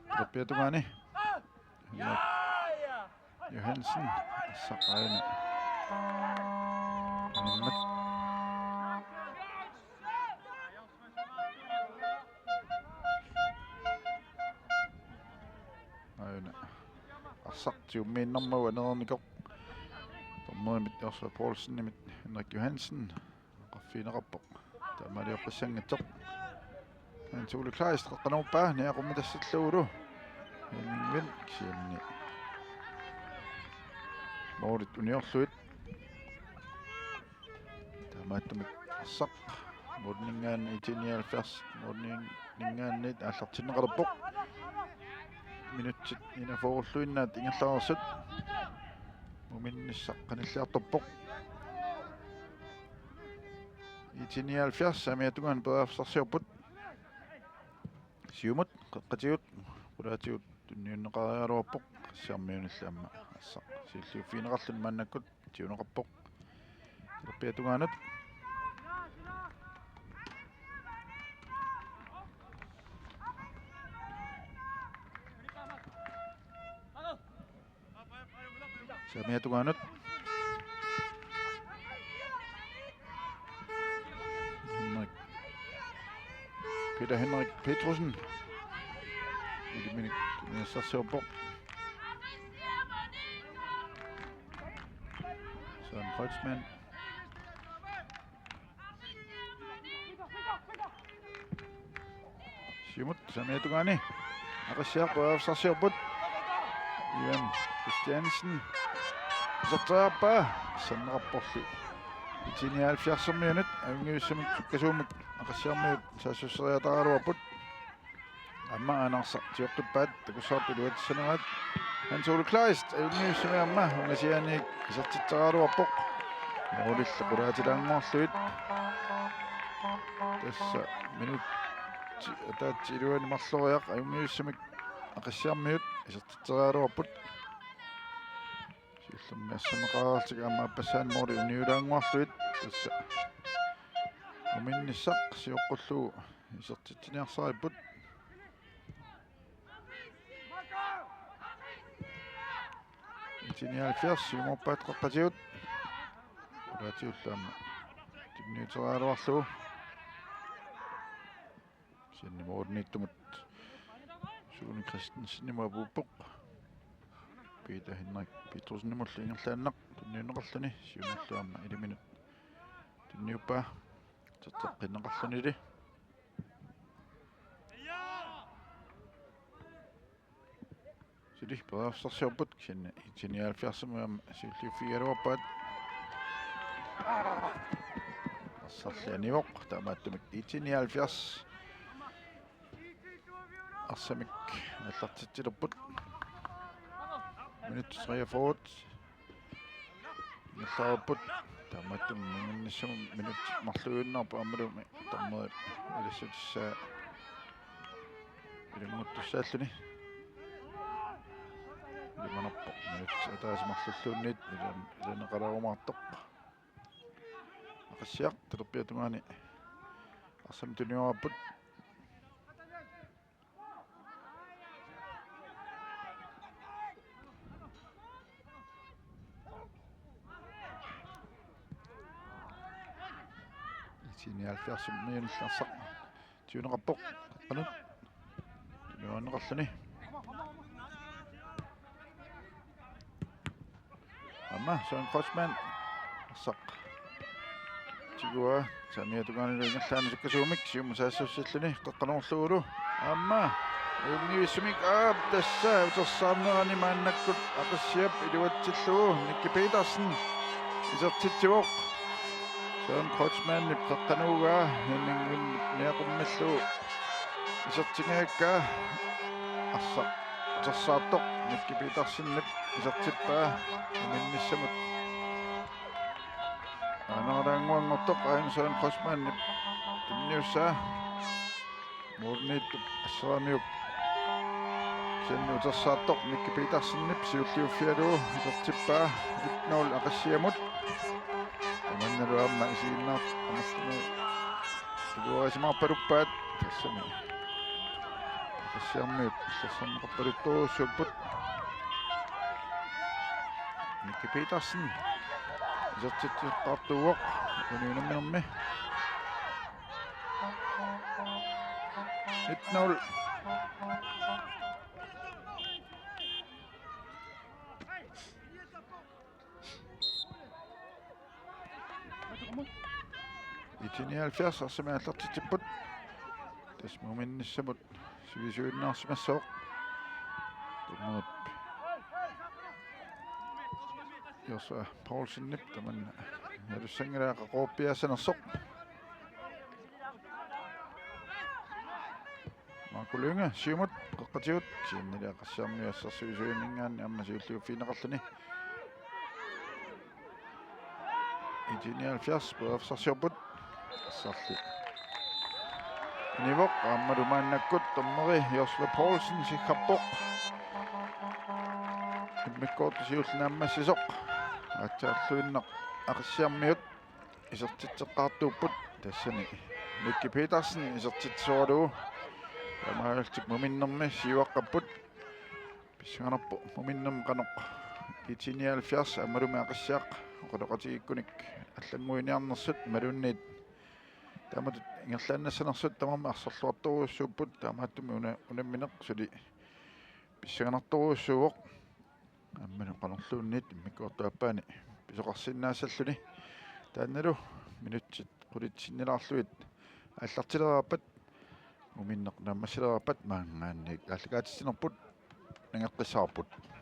Talerpiata tungaani. Henrik Johansen, arsaq aajuna. Animmat. Aajuna. Arsaq tigummiinnarmagu anereernikoq. Dommerimit Joshua Poulsenimit Henrik Johansen. Qaffiineqarpoq. Taamaalioqqissanngitsoq. Hans Ole Kleist qeqqanuppa, niaqummitassallugulu. Henning Vind kisianni. Målit uniorlugit. Taamaattumik arsaq. Måliminngaanniit I T nioghalvfjerds. Måliminngaanniit aallartinneqalerpoq. Minutsit enogfyrrelluinnaat ingerlareersut. Muminnissaq qanilliartorpoq. I T nioghalvfjerds saamiata tungaanut periarfissarsiorput. Siumut, qeqqatigut, qulaatigut tunniunneqareeraluarpoq, Qassiarmiunillu aamma arsaq siulliuffigineqarluni maannakkut, siuneqarpoq. Talerpiata tungaanut. Saamiata tungaanut. Henrik. Peter Henrik Petersen. Iliminik tunniussarsiorpoq. Søren Kreutzmann. Siumut, saamiata tungaani. Aqissiaq periarfissarsiorput. Ivan Christiansen. Iserteriarpaa. Sanneqarporli. I T nioghalvfjerdsermiunit. Ajunngivissumik sukkasuumik. Aqissiarmiut saassusseriataaraluarput. Aamma aanarsaq tioqqippaat, takussavarput iluatsissanerat. Hans Ole Kleist, ajunngivissumik aamma, ungasianiit isertitseraluarpoq. Målillu qulaatilaannguarlugit. Tassa minutsit ataatsit iluanni marloriaq, ajunngivissumik Aqissiarmiut isertitseraluarput. Siullermik assanneqareerlutik aamma aappassaani måli uniulaannguarlugit. Tassa. Muminnissaq sioqqullugu isertitsiniarsaripput. I T nioghalvfjerds siumorpaat qeqqatigut. Qulaatigut aamma tunniuteriaraluarlugu. Kisianni målimiittumut Sune Christensenimut apuuppoq. Peter Henrik Petersenimullu ingerlaannaq tunniunneqarluni, siumullu aamma iliminut tunniuppaa. Tateqqinneqarlunili. Suli periarfissarsiorput, kisianni I T nioghalvfjerds aamma siulliuffigigaluarpaat. Arsarli anivoq, taamaattumik I T nioghalvfjerds arsamik aallartitsilerput. Minut treogfyrre. Ingerlareerput. Taamaattumik muminnissamut minutsit marluinnarput aammalumi dommeri ilassutissaa ilannguttussaalluni. Ilimanarpoq minutsit ataaseq marlulluunniit ilan-, ilaneqalerumaartoq. Aqissiaq talerpiata tungaani arsamik tunioraapput. I T nioghalvfjerdsimiunillu arsaq siuneqarpoq. Qanut. Tuniorneqarluni. Aamma Søren Kreutzmann. Arsaq. Tiguaa, saamiata tungaanilu ingerlaannaq sukkasuumik, siumut saassussilluni, qeqqanoorlugulu. Aamma, ajunngivissumik, aap, tassa, utersaarnerani maannakkut, Aqissiap iluatsillugu, Nicky Petersen, isertitsivoq. Søren Kreutzmannip qeqqanooraa, Henning Vind niaqummillugu, isertinngikkaa, arsaq, utersaartoq, Nicky Petersenip, isertippaa, muminnissamut. Aanaralaannguanngortoq aajuna Søren Kreutzmannip tunniussaa. Målimiittup asseramiuk. Sen utersaattoq Nicky Petersenip siulliuffigalugu isertippaa et nul Aqissiamut. Tamannalu aamma isiginnaartut amerluni iluarisimaarpaluppaat tassami. Aqissiarmiut illersorneqarpaluttorujussuupput. Nicky Petersen isertitseqqaartuuvoq uani unamminermi. Et nul. IT nioghalvfjerds arsamik aallartitsipput. Tassa muminnissamut sivisuinnarsimassooq. Tunnguup Joshua Poulsenip tamanna nalussanngilara qaqugorpiaassanersoq. Marco Lynge siumut qeqqatigut siannili Aqissiarmiut assersuisuinninngaanniit aamma siulliuffigineqarluni. IT nioghalvfjerds periarfissarsiorput. Arsarli anivoq aammalu maannakkut dommeri Joshua Poulsen siggarpoq. Immikkoortoq siulleq naammassisoq. Aatsaarluinnaq Aqissiarmiut isertitseqqaartuupput tassani. Nicky Petersen isertitsisoralugu. Taamaalillutik muminnermi siuaqqapput. Pissanganarpoq muminnermi qanoq IT nioghalvfjerds aammalumi Aqissiaq oqaloqatigiikkunik allannguiniarnersut imaluunniit taamatut ingerlaannassanersut tamarmik arsorluartorujussuupput, taamaattumik una-, unammineq suli pissanganartorujussuuvoq. Aammalu qanorluunniit immikkoortup aappaani pisoqarsinnaassalluni. Taannalu minutsit qulit sinnilaarlugit aallartilereerpat, muminneq naammassilereerpat maanngaanniit aallakaatitsinerput nangeqqissaarput.